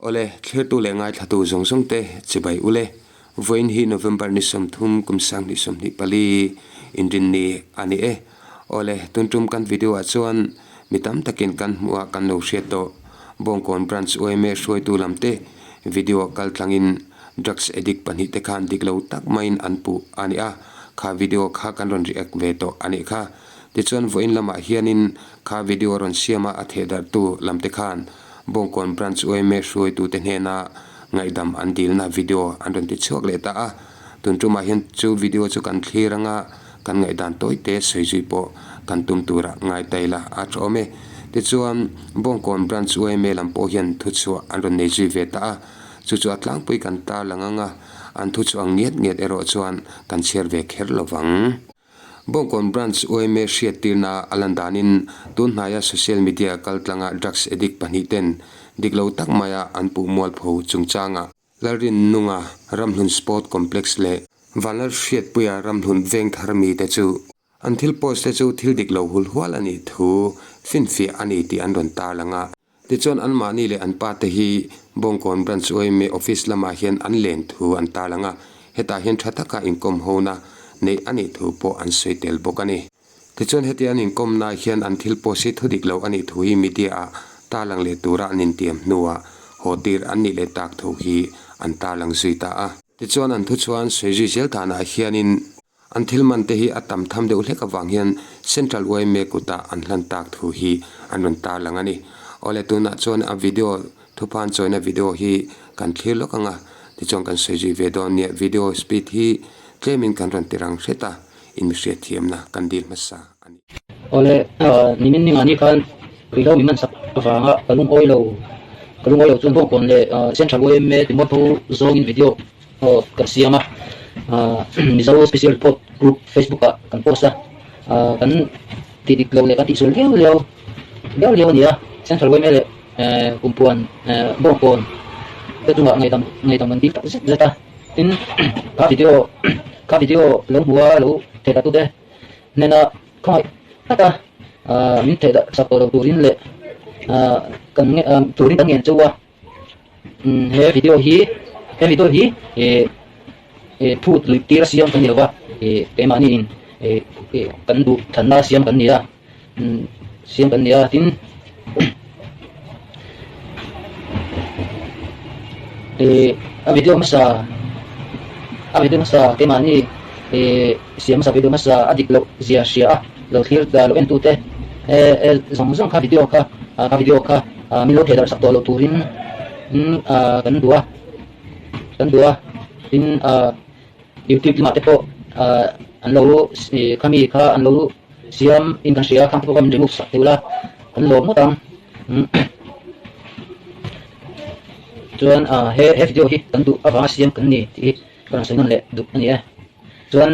Awle, thlirtu leh ngaithlatu zawng zawng te chibai ule. Vawiin hi November ni 30 kum 2024 inrinni a ni e. Awle, tun tum kan video ah chuan mi tam takin kan hmuh a kan lo hriat tawh. Bawngkawn Branch yma hruaitu lam te video kal tlangin drugs addict pahnih te khan dik lo tak maiin an puh a ni a. Kha video kha kan rawn react ve tawh a nih kha. Tichuan vawiin lamah hianin kha video rawn siama a thehdarhtu lam te khan Bawngkawn Branch yma hruaitute hnena ngaihdam an dilna video an rawn ti chhuak leh ta a. Tun tumah hian chu video chu kan thlir anga kan ngaihdan tawi te sawi zui pawh kan tum tura ngai ta ila a tha awm e. Tichuan Bawngkawn Branch yma lam pawh hian thuchhuah an rawn nei zui ve ta a. Chu chu a tlangpui kan tarlang anga an thuchhuah ang ngiat ngiat erawh chuan kan chhiar ve kher lo vang. Bawngkawn Branch yma hriattirna a lan danin tun hnaia social media kaltlanga drugs addict pahnih ten dik lo tak maia an puh mualpho chungchanga Lalrinnunga Ramhlun Sport Complex leh Vanlalhriatpuia Ramhlun Vengthar mite chu an thil post te chu thil dik lo hul hual a nih thu finfiah a ni tih an rawn tarlang a. Tichuan anmahni leh an pa te hi Bawngkawn Branch yma Office lamah hian an len thu an tarlang a, hetah hian tha taka inkawm hona neih a nih thu pawh an sawi tel bawk a ni. Tichuan heti an inkawmna hian an thil post hi thu dik lo a nih thu hi media ah tarlang leh tura an intiam hnuah haw tir an nih leh tak thu hi an tarlang zui ta a. Tichuan an thu chuan sawi zui zel danah hianin An thil man te hi a tam tham deuh hlek avang hian Central yma kutah an hlan tak thu hi an rawn tarlang a ni. Awle tunah chuan a video thuphan chawina video hi kan thlir lawk ang a, tichuan kan sawi zui ve dawn nia. Video speed hi tlemin kan rawn ti rang hret a, inhriatthiamna kan dil hmasa a ni. Awle nimin ningah ni khan ruihhlo min man sak avanga ka lungawi lo ka lungawi lo chuan Bawngkawn leh Central yma ti mualpho zawngin video Aw kan siam a, Mizo Special Report Group Facebook ah kan post a, kan tih dik lo leh kan tihsual viau liau viau liau a ni a, Central yma leh Kumpuan Bawngkawn te chungah ngaihdam ngaihdam kan dil tak zet zet a, tin kha video kha video lo hmu a lo thehdah tute hnena khawngaih taka min thehdah sak tawh lo turin leh kan turin kan ngen chauh a. He video hi he video hi eh eh phut lui tir a siam kan ni lova eh keimahni in eh eh kan duh thanna siam kan ni a siam kan ni a tin eh a video hmasa a video hmasa keimahni eh siam hmasa video hmasa a dik loh zia hria a lo thlir lo en tute eh eh zawng zawng kha video kha kha video kha. Min lo theh darh sak tawh loh turin kan duh a, kan duh a, tin YouTube lamah te pawh an lo khami kha an lo siam in kan hria a, khang te pawh kha min remove sak thei ula kan lawm ngawt ang. Chuan he he video hi kan duh avanga siam kan ni tih hi ka rawn sawi nawn leh duh a ni e. Chuan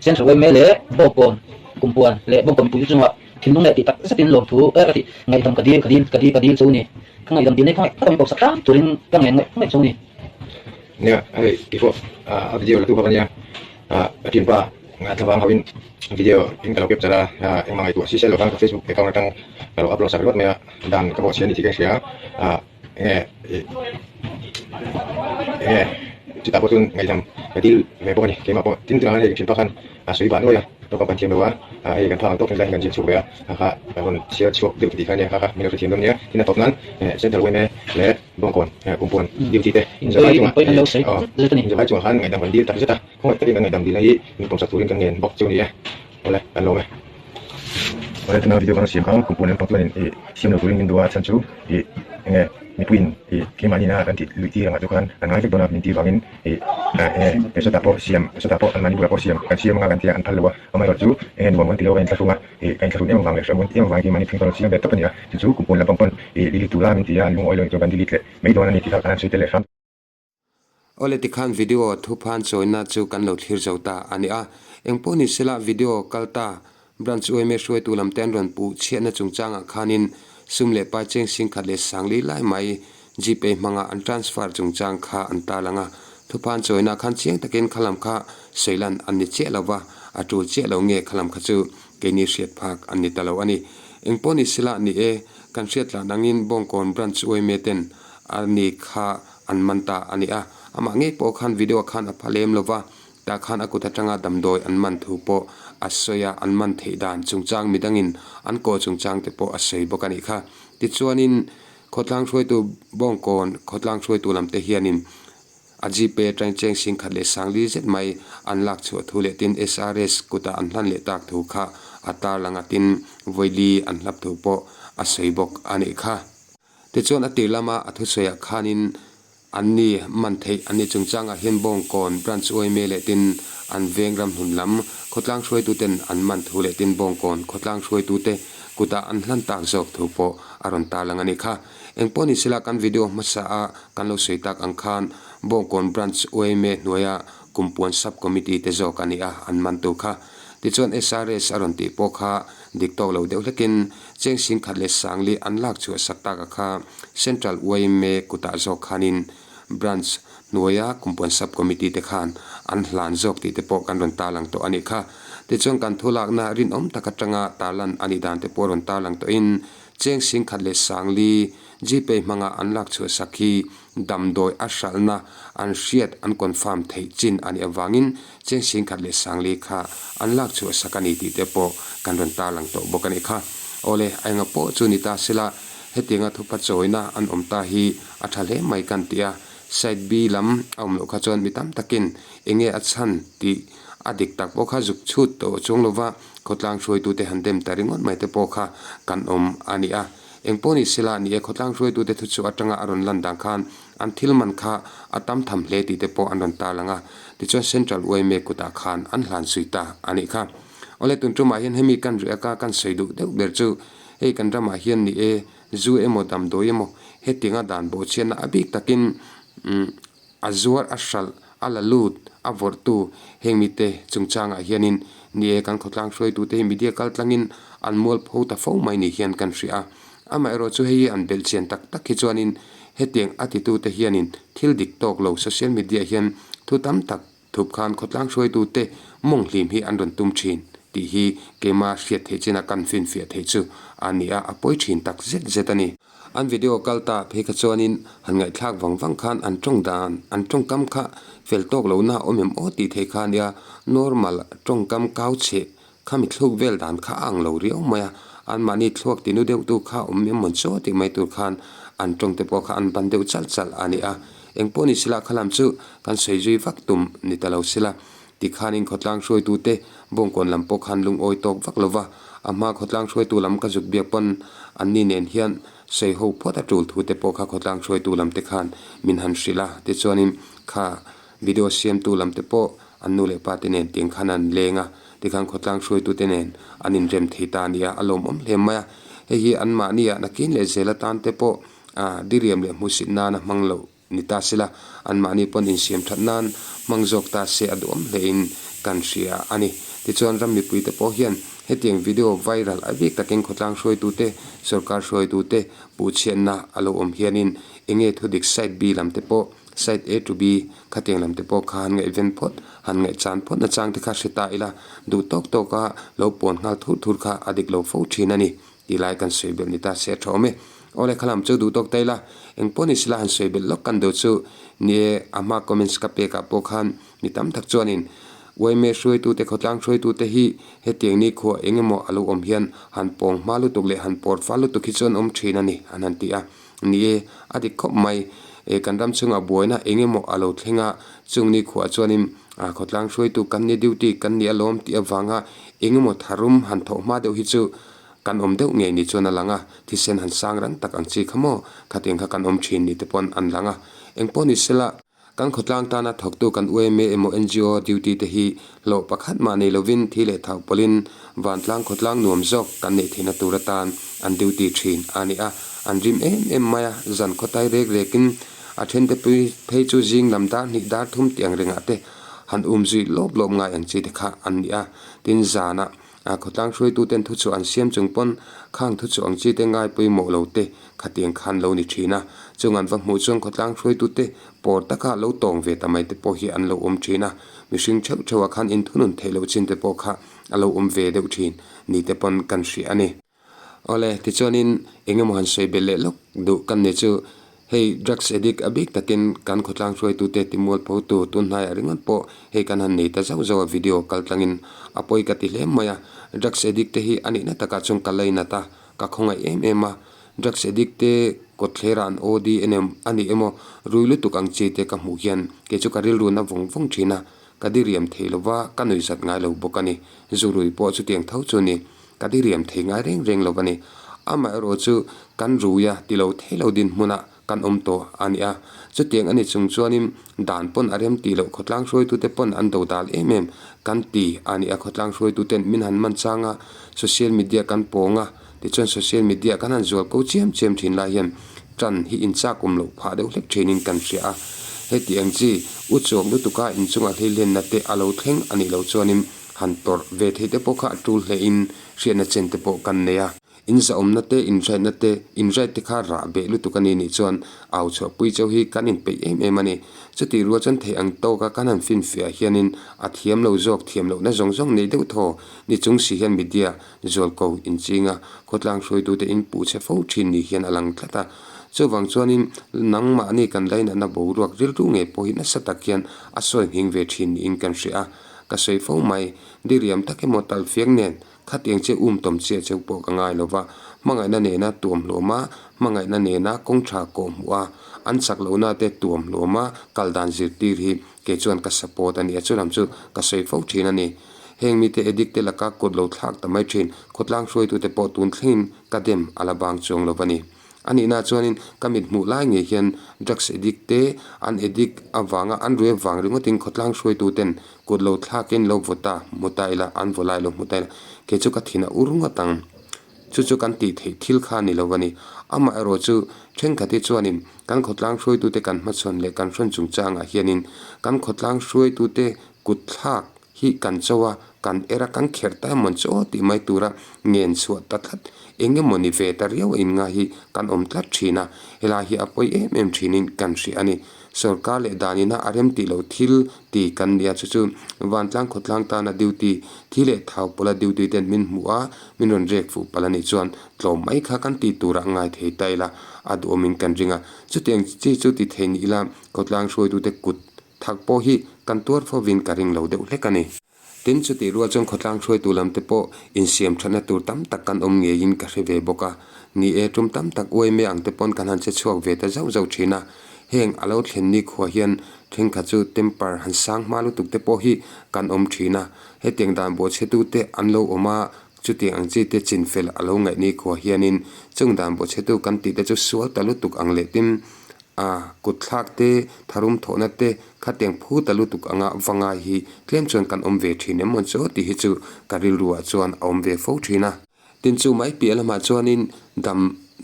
Central Yma leh Bawngkawn Kumpuan leh Bawngkawn mipui chungah Thinlung leh tih tak zetin lawmthu ka tih ngaihdam ka dil ka dil ka dil ka dil chu ni. Ka ngaihdam dil nei khawngaih tak min pawhsak hram turin ka ngen ngaih ngaih chu ni. Nia hei keipawh a video la tu bawk ania a thianpa thlavang ho in video in ka lo capture a engmah ngaihtuah si sel lo khan ka facebook account atang ka lo upload sak ringawt mai a dan ka bawhchhia a ni tih ka inhria a enge enge chutah pawh chuan ngaihdam ka dil ve bawk a ni keimah pawh tin tunah hian hei thianpa khan a sawi vah nuai a tawk kan thiam lo a hei kan phak ang tawk heng lai hi kan ziak chhuak ve a kha kha kan rawn chhiar chhuak deuh tih kha ania kha kha min lo hrethiam dawn nia tin a tawp nan central yma leh bawngkawn kumpuan duty te inzawhai chungah inzawhai chungah khan ngaihdam kan dil tak zet a khawngaih takin kan ngaihdam dil na hi min pawmsak turin kan ngen bawk chu a ni e awle kan lawm e. Awle tuna video kan siam kha kumpuan lampang chuanin ih siam lo turin min duh a chhan chu ih enge mipuiin ih keimahni ina kan tih luih tir angah chu khan kan ngai vek dawn a min tih vangin ih enge sawtah pawh siam sawtah pawh anmahni bulah pawh siam kan siam anga kan tia an phal lo a amaherawhchu chu enge nuam kan ti lo a inthlahrung a ih ka inthlahrun em avang leh hrehawm em avangin keimahni pheng chuan siam ve tawp a ni a chu chu kumpuan lampang pawn ih delete tura min ti a an lungawi lo chuan kan delete leh mai dawn a ni tih kha kan han sawi tel leh hram. Awle tikhan video thuphan chawina chu kan lo thlir zo ta a ni a. Engpawh ni sela video kal ta Branch yma hruaitu lam te an rawn puh chhiatna chungchangah khanin sum leh pai cheng sing khat leh sangli lai mai Gpay hmanga an transfer chungchang kha an tarlang a. Thuphan chawina khan chiang takin khalam kha sawilan an ni chiah lo va, a tul chiah lo nge khalam kha chu keini hriat phak an ni ta lo a ni. Engpawh ni sela ni e, kan hriat tlan angin Bawngkawn Branch yma ten. A ni kha an man ta a ni a. Amah ngei pawh khan video khan a pha lem lo va, tah khan a kut atanga damdawi an man thu pawh a sawi a, an man theih dan chungchang midangin an kawh chungchang te pawh a sawi bawk a nih kha. Tichuanin khawtlang hruaitu Bawngkawn khawtlang hruaitu lam te hianin A Gpay atang cheng singkhat leh sangli zet mai an lak chhuah thu leh tin SRS kutah an hlan leh tak thu kha a tarlang a tin vawili an hlap thu pawh a sawi bawk a nih kha. Tichuan a tir lama a thusawiah khanin an ni man theih an ni chungchangah hian Bawngkawn Branch yma leh tin an veng ramhlun lam khawtlang hruaituten an man thu leh tin Bawngkawn khawtlang hruaitute kutah an hlan tak zawk thu pawh a rawn tarlang a nih kha. Engpawh ni sela kan video hmasa a kan lo sawi tak ang khan Bawngkawn Branch yma hnuaia Kumpuan Sub Committee te zawk a ni a, an man tu kha. Tichuan SRS a rawn tih pawh kha dik tawk lo deuh hlekin cheng singkhat leh sangli an lak chhuah sak tak a kha Central yma kutah zawk khanin Branch hnuaia Kumpuan Sub Committee te khan an hlan zawk tih te pawh kan rawn tarlang tawh a nih kha. Tichuan kan thulakna rinawm tak atanga tarlan a nih dan te pawh rawn tarlang tawhin Cheng singkhat leh sangli Gpay hmanga an lak chhuah sak hi damdawi a hralhna an hriat an confirm theih chin a nih avangin cheng singkhat leh sangli kha an lak chhuah sak a ni tih te pawh kan rawn tarlang tawh bawk a nih kha. Awle, a enga pawh chu ni ta sela hetianga thupa chawina an awm ta hi a tha hle mai kan ti a, side B lam a awm loh kha chuan mi tam takin enge a chhan tih a dik tak pawh kha zuk chhut tawh chuang lova Khawtlang hruaitute han dem ta ringawt mai te pawh kha kan awm a ni a. Eng pawh ni sela ni e, khawtlang hruaitute thu chu atanga a rawn lan dan khan an thil man kha a tam tham hle tih te pawh an rawn tarlang a. Tichuan Central yma kutah khan an hlan sui ta a nih kha. Awle tun tumah hian hemi kan riak a kan sawi duh deuh ber chu hei kan ramah hian ni e, zu emaw damdawi emaw hetianga dan bawhchhiatna a bik takin umm A zuar a hralh, a la lut, a vawrhtu heng mite chungchangah hianin ni e kan khawtlang hruaitute hi media kaltlangin an mualpho ta fo mai ni hian kan hria a. Amaherawh chu hei hi an belhchian tak tak hi chuanin hetiang a titute hianin thil dik tawk lo social media hian thu tam tak thup khan khawtlang hruaitute mawng hlim hi an rawn tum thin tih hi keima hriat theih chin a kan finfiah theih chu a ni a, a pawi thin tak zet zet a ni. An video kal ta phei kha chuanin han ngaihthlak vang vang khan an tawng dan, an tawngkam kha fel tawk lohna a awm em aw tih theih kha a nia, normal tawngkam kau cheh kha mi thluk vel dan kha a ang lo riau mai a, anmahni thluak tinu deuhtu kha awm em mawn chaw tih mai tur khan an tawng te pawh kha an ban deuh chalh chalh a ni a. Engpawh ni sila khalam chu kan sawi zui vak tum ni ta lo sila. Tikhanin khawtlang hruaitute Bawngkawn lam pawh khan lungawi tawk vak lo va, a hma khawtlang hruaitu lam ka zuk biak pawn anni nen hian sawi ho phawt a tul thu te pawh kha khawtlang hruaitu lam te khan min han hrilh a, tichuanin kha video siamtu lam te pawh an nu leh pa te nen tiang khan an leng a, tikhan khawtlang hruaitute nen an inrem thei ta a nia, a lawmawm hle mai a, hei hi anmahniah nakin leh zel atan te pawh diriam leh hmuhsit nana hmang loh. Ni ta sela, anmahni pawn insiam that nan hmang zawk ta se a duhawm hlein kan hria a ni. Tichuan ram mipuite pawh hian hetiang video viral a bik takin khawtlang hruaitute, sorkar hruaitute puhchhiatna a lo awm hianin enge thudik side B lam te pawh, side A to B khatiang lam te pawh kha han ngaihven phawt, han ngaihchan phawt nachang te kha hre ta ila, duh tawk tawka lo puan nghal thur thur kha a dik lo fo thin a ni. Ti lai kan sawi belh ni ta se a tha awm e. Awle khalam chu duh tawk ta ila, eng pawh ni sela han sawi belh lawk kan deuh chu ni e, a hma comments ka pek ah pawh khan mi tam tak chuanin yma hruaitute khawtlang hruaitute hi hetiang ni khuah eng emaw a lo awm hian han pawng hma lutuk leh han pawr fal lutuk hi chuan awm thin a ni an han ti a. Ni e, a dik khawp mai. E kan ram chungah buaina eng emaw a lo thleng a, chung ni khuah chuanin khawtlang hruaitu kan ni duty kan ni alawm tih avanga eng emaw tharum han thawh hma deuh hi chu Kan awm deuh ngei ni chuan a lang a, thisen han sang rang tak ang chi kha maw? Khatiang kha kan awm thin ni te pawn an lang a. Engpawh ni sela, kan khawtlang tana thawktu kan yma emaw ngo duty te hi hlawh pakhat mah nei lovin thi leh thau pawlhin vantlang khawtlang nuam zawk kan neih theihna tur atan an duty thin a ni a. An rim em em mai a, zan khawtai rek rekin a thente pui phei chu zing lam dar hnih dar thum tiang rengah te han um zui lawp lawp ngai ang chi te kha an ni a. Tin, zanah A khawtlang hruaituten thuchhuah an siam chung pawn khang thuchhuah ang chi te ngai pawimawh lo te khatiang khan lo ni thin a. Chung an va hmuh chuan khawtlang hruaitute pawr taka lo tawng ve ta mai te pawh hi an lo awm thin a. Mihring theuh theuhah khan inthunun theih loh chin te pawh kha a lo awm ve deuh thin ni te pawn kan hria a ni. Awle, tichuanin eng emaw han sawi belh leh lawk duh kan ni chu. Hei drugs addict a bik takin kan khawtlang hruaitute timualphotu tun hnaiah ringawt pawh hei kan han nei ta zauh zauh a video kal tlangin a pawi ka ti hle mai a. Drugs addict te hi a nihna takah chuan ka lainat a, ka khawngaih em em a. Drugs addict te kawtthlerah an OD a ni emaw rui lutuk ang chi te ka hmuh hian kei chu ka rilru na vawng vawng thin a, ka diriam thei lova ka nuihzat ngai lo bawk a ni. Zu rui pawh chutiang tho chu a ni. Ka diriam thei ngai reng reng lo a ni. Amaherawh chu kan rui a ti lo thei lo dinhmunah kan awm tawh a ni a. Chutiang a ni chung chuanin dan pawn a rem tih loh khawtlang hruaitute pawn an do dal em em kan ti a ni a. Khawtlang hruaituten min han man chang a, social media kan pawng a, tichuan social media kan han zual ko chiam chiam thin lai hian tan hi inchak awm loh phah deuh hlek thinin kan hria a. Heti ang chi u chuak lutuka inchunga hleihlenna te a lo thleng a nih loh chuanin Han tawrh ve theih te pawh kha a tul hlein hriatna chen te pawh kan nei a. In zahawmna te, inraitna te, inrait te kha rah beh lutuk a ni nih chuan au chhuahpui chauh hi kan inpeih em em a ni. Chutih rual chuan theih ang tawka kan han finfiah hianin a thiam lo zawk thiam lohna zawng zawng nei deuh thaw ni chung si hian media zualko inchinga khawtlang hruaitute in puh chhe fo thin ni hian a lang tlat a. Chuvang chuanin nangmahni kan lainatna boruak rilru ngei pawh hi nasa tak hian a sawi nghing ve thin niin kan hria a. Ka sawi fo mai, diriam tak emaw talfiang nen khatiang che um tawm chiah cheu pawh ka ngai lova, hmangaihna nena tuam hlawm a, hmangaihna nena kawng tha kawh hmuh a, an chak lohna te tuam hlawm a kal dan zirtir hi kei chuan ka support a ni a, chulam chu ka sawi fo thin a ni. Heng mite addict te laka kut lo thlak ta mai thin, khawtlang hruaitute pawh tun thlengin ka dem a la bang chuang lo va ni. A nihna chuanin ka mit hmuh lai ngei hian drugs addict te an addict avanga an rui avang ringawtin khawtlang hruaituten kut lo thlakin lo vaw ta hmu ta ila an vaw lai lo hmu ta ila kei chu ka thin a ur ngawt ang. Chu chu kan tih theih thil kha a ni lo a ni. Amaherawh chu thenkhat hi chuanin kan khawtlang hruaitute kan hmachhawn leh kan hrawn chungchangah hianin kan khawtlang hruaitute kut thlak hi kan cho a, kan er a, kan kherh ta emaw chu aw tih mai tura ngen chhuah ta tlat eng emaw ni ve ta riau a inngai hi kan awm tlat thin a, helai hi a pawi em em thinin kan hria a ni. Sorkar leh danina a rem tih loh thil ti kan nia chu chu vantlang khawtlang tana duty thi leh thau pawla duty ten min hmuh a, min rawn rek fuh palh a nih chuan tlawm mai kha kan tih turah ngai thei ta ila a duhawmin kan ring a, chutiang chi chu ti thei ni ila khawtlang hruaitute kut Thak pawh hi kan tuar fovin ka ring lo deuh hlek a ni. Tin, chutih rual chuan khawtlang hruaitu lam te pawh insiam thatna tur tam tak kan awm ngeiin ka hre ve bawk a. Ni e, tum tam tak uaime ang te pawn kan han che chhuak ve ta zauh zauh thin a. Heng a lo thlen ni khua hian thenkhat chu temper han sang hma lutuk te pawh hi kan awm thin a. Hetiang dan bawhchhetu te an lo awm a, chutiang ang chi te chinfel a lo ngaih ni khua hianin chung dan bawhchhetu kan tih te chu sual ta lutuk ang leh tin A kut thlak te, tharum thawhna te, khatiang phu ta lutuk anga va ngai hi tlem chuan kan awm ve thin em mawn chu tih hi chu ka rilruah chuan a awm ve fo thin a. Tin chu mai piah lamah chuanin dam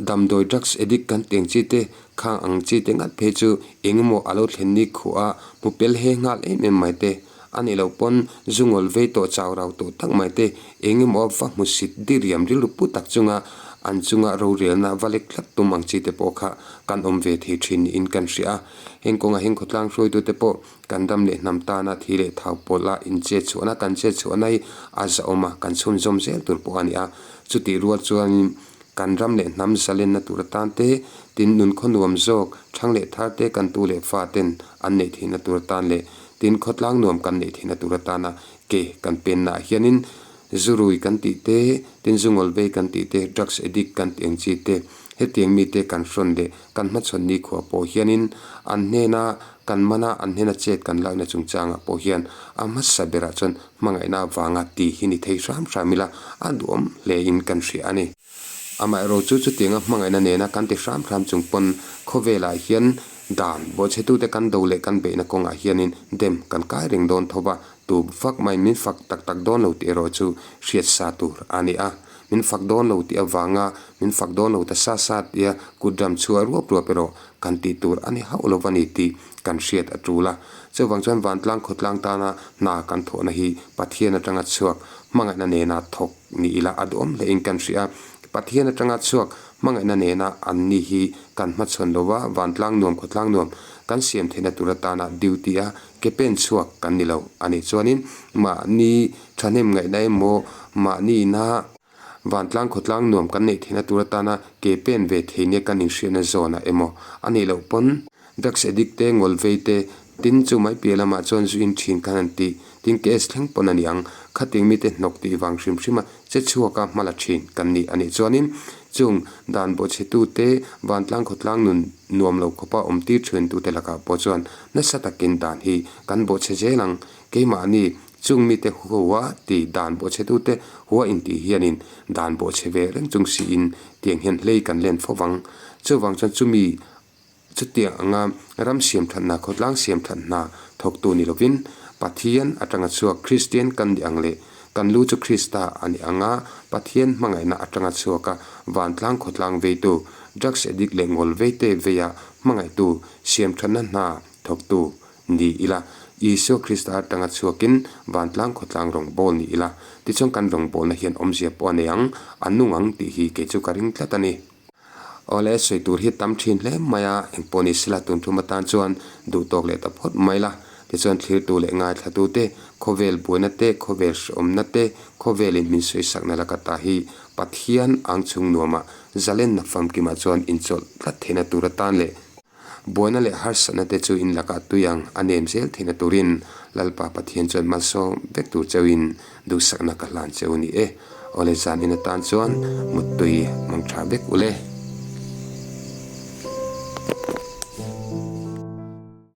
damdawi drugs addict kan tih ang chi te, khang ang chi te ngat phei chu eng emaw a lo thlen ni khuh a hmu pel he nghal em em mai te. A nih loh pawn zu ngawl vei tawh chau rau tawh tak mai te eng emaw va hmu sit diriam rilru pu tak chunga an chunga rorelna va lek tlat tum ang chi te pawh kha kan awm ve thei thin niin kan hria a. Heng kawnga heng khawtlang hruaitute pawh kan ram leh hnam tana thi leh thau pawlh a inchet chhuahna kan chet chhuahna hi a zahawm a, kan chhunzawm zel tur pawh a ni a. Chutih rual chuanin Kan ram leh hnam zalenna tur atan te, tin nun khaw nuam zawk, thang leh thar te kan tu leh fa ten an neih theihna tur atan leh tin khawtlang nuam kan neih theihna tur atana ke kan pennaah hianin zurui kan tih te, tin zungawlvei kan tih te, drugs addict kan tih ang chi te, hetiang mite kan hrawn leh kan hmachhawn nikhua pawh hianin an hnena kan mana an hnena chet kan lakna chungchangah pawh hian a hmasa berah chuan Hmangaihna avanga tih hi ni thei hram hram ila a duhawm hlein kan hria a ni. Amaherawh chu chutianga hmangaihna nena kan ti hram hram chung pawn khawvelah hian dan bawhchhetute kan do leh kan beihna kawngah hianin dem kan kai reng dawn tho va, tu fak mai min fak tak tak dawn lo tih erawh chu hriat sa tur a ni a. Min fak dawn lo tih avanga min fak dawn lo ta sa sa tia kut ram chhuah ruap ruap erawh kan tih tur a ni hauh lo va ni tih kan hriat a tul a. Chuvang chuan vantlang khawtlang tana hna kan thawhna hi Pathian atanga chhuak hmangaihna nena thawk ni ila a duhawm hlein kan hria a. Pathian atanga chhuak hmangaihna nena an ni hi kan hmachhawn lo va, vantlang nuam khawtlang nuam kan siam theihna tur atana duty a ke pen chhuak kan ni lo a nih chuanin mahni thahnem ngaihna emaw mahni ina. Vantlang khawtlang nuam kan neih theihna tur atana ke pen ve thei nia kan inhriatna zawnah emaw a nih loh pawn drugs addict te, ngawlvei te, tin chu mai piah lamah chuan zu in thin khan an tih, tin case thleng pawn a ni ang. Khating mite hnawk tih vang hrim hrim a che chhuaka hma la thin kan ni a nih chuanin chung dan bawhchhetute vantlang khawtlang nun nuam lo khawpa awm tir thintute lakah pawh chuan nasa takin dan hi kan bawhchhe zel ang. Keimahni Chung mite hua ti dan bawhchhetute hua intih hianin dan bawhchhe ve reng chung siin tiang hian hlei kan len fo vang. Chuvang chuan chumi chutiang anga ram siam thatna, khawtlang siam thatna thawktu ni lovin Pathian atanga chhuak Kristian kan nih ang leh kan lu chu Krista a nih anga Pathian hmangaihna atanga chhuaka vantlang khawtlang veitu, drugs addict leh ngawl veite veia hmangaihtu siam thatna hna thawktu Ni ila, Isua Krista atanga chhuakin vantlang khawtlang rawngbâwl ni ila, tichuan kan rawngbâwlna hian awmzia pawh a nei ang, a nung ang tih hi kei chu ka ring tlat a ni. Awle, sawi tur hi tam thin hle mai a, engpawh ni sela tun thum atan chuan duh tawk leh ta phawt mai la. Tichuan thlirtu leh ngaithlatute, khawvel buaina te, khawvel hrehawmna te, khawvelin min sawisakna laka ta hi Pathian ang chhung nuamah zalenna famkimah chuan inchawlh tlat theihna tur atan leh, Buaina leh harsatna te chu in lakah tui ang a nem zel theihna turin Lalpa Pathian chuan malsawm vek tur cheuhin duhsakna ka hlan cheu ni e. Awle zan in atan chuan muttui mang tha vek ule.